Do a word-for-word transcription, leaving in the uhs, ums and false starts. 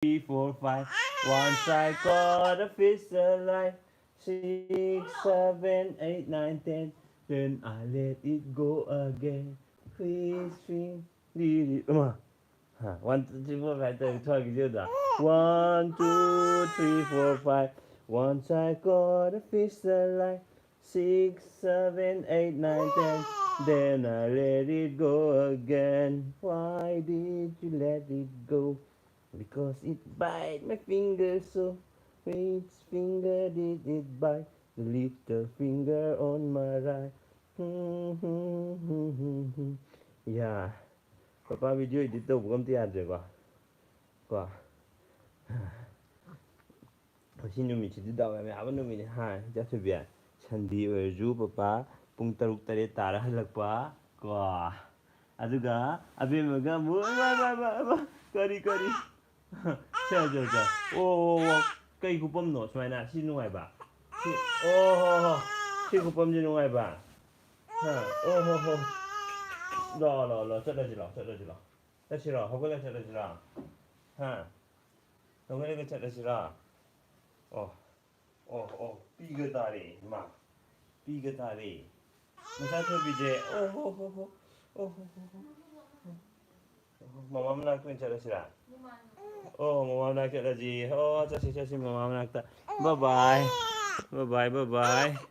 three, four, five. Once I caught a fish alive. Six, seven, eight, nine, ten. Then I let it go again. Fish, fish, did it. Come on. Huh. One, two, three, four, five, six, seven, eight, nine, ten. One, two, three, four, five. Once I caught a fish alive. Six, seven, eight, nine, ten. Then I let it go again. Why did you let it go? Because it bite my finger so. Which finger did it bite? The little finger on my right. Yeah. Papa video edit ꯇꯧꯕꯒ ꯑꯝꯇ ꯌꯥꯗ꯭ꯔꯦꯀꯣ꯫ ꯀꯣ꯫ ꯉꯁꯤ ꯅꯨꯃꯤꯠꯁꯤꯗꯤ ꯗꯥꯎ ꯌꯥꯝ ꯌꯥꯕ ꯅꯨꯃꯤꯠꯅꯤ ꯍꯥꯏ ꯏꯆꯥꯊꯣꯏꯕꯤ꯫ Sunday ꯑꯣꯏꯔꯁꯨ papa ꯄꯨꯡ ꯇꯔꯨꯛ ꯇꯔꯦꯠ ꯇꯥꯔ ꯍꯜꯂꯛꯄ ꯀꯣ꯫ ꯑꯗꯨꯒ ꯑꯕꯦꯝꯃꯒ ꯑꯃꯨꯛ ꯏꯃꯥ, ꯏꯃꯥ, ꯏꯃꯥ, ꯏꯃꯥ, ꯀꯔꯤ, ꯀꯔꯤ? ꯁꯦ, ꯁꯦ, ꯁꯦ꯫ ꯑꯣ, ꯑꯣ, ꯑꯣ꯫ ꯀꯩ ꯈꯨꯄꯝꯅꯣ ꯁꯨꯃꯥꯏꯅ? ꯁꯤ ꯅꯨꯡꯉꯥꯏꯕ? ꯁꯤ, ꯑꯣ, ꯍꯣ, ꯍꯣ꯫ ꯁꯤ ꯈꯨꯄꯝꯁꯤ ꯅꯨꯡꯉꯥꯏꯕ? ꯍꯥ? ꯑꯣ, ꯍꯣ, ꯍꯣ꯫ ꯂꯥꯛꯑꯣ, ꯂꯥꯛꯑꯣ, ꯂꯥꯛꯑꯣ꯫ ꯆꯠꯂꯁꯤ, ꯂꯥꯛꯑꯣ, ꯆꯠꯂꯁꯤ, ꯂꯥꯛꯑꯣ꯫ ꯆꯠꯁꯤꯔꯣ? ꯍꯧꯒꯠꯂ ꯆꯠꯂꯁꯤꯔꯣ? ꯍꯥ? ꯍꯧꯒꯠꯂꯒ ꯆꯠꯂꯁꯤꯔꯣ? ꯑꯣ꯫ ꯑꯣ, ꯑꯣ, ꯄꯤꯒ ꯇꯥꯔꯦ, ꯏꯃꯥ꯫ ꯄꯤꯒ ꯇꯥꯔꯦ꯫ ꯃꯆꯥ ꯊꯣꯏꯕꯤꯁꯦ, ꯑꯣ ꯍꯣ ꯍꯣ ꯍꯣ, ꯑꯣ ꯍꯣ ꯍꯣ ꯍꯣ꯫ ꯃꯃꯥ ꯃꯅꯥꯛꯇ ꯑꯣꯏꯅ ꯆꯠꯂꯁꯤꯔꯥ? ꯑꯣ, ꯃꯃꯥ ꯃꯅꯥꯛ ꯆꯠꯂꯁꯤ꯫ ꯑꯣ, ꯆꯠꯁꯤ, ꯆꯠꯁꯤ, ꯃꯃꯥ ꯃꯅꯥꯛꯇ꯫ Bye bye꯫ Bye bye, bye bye꯫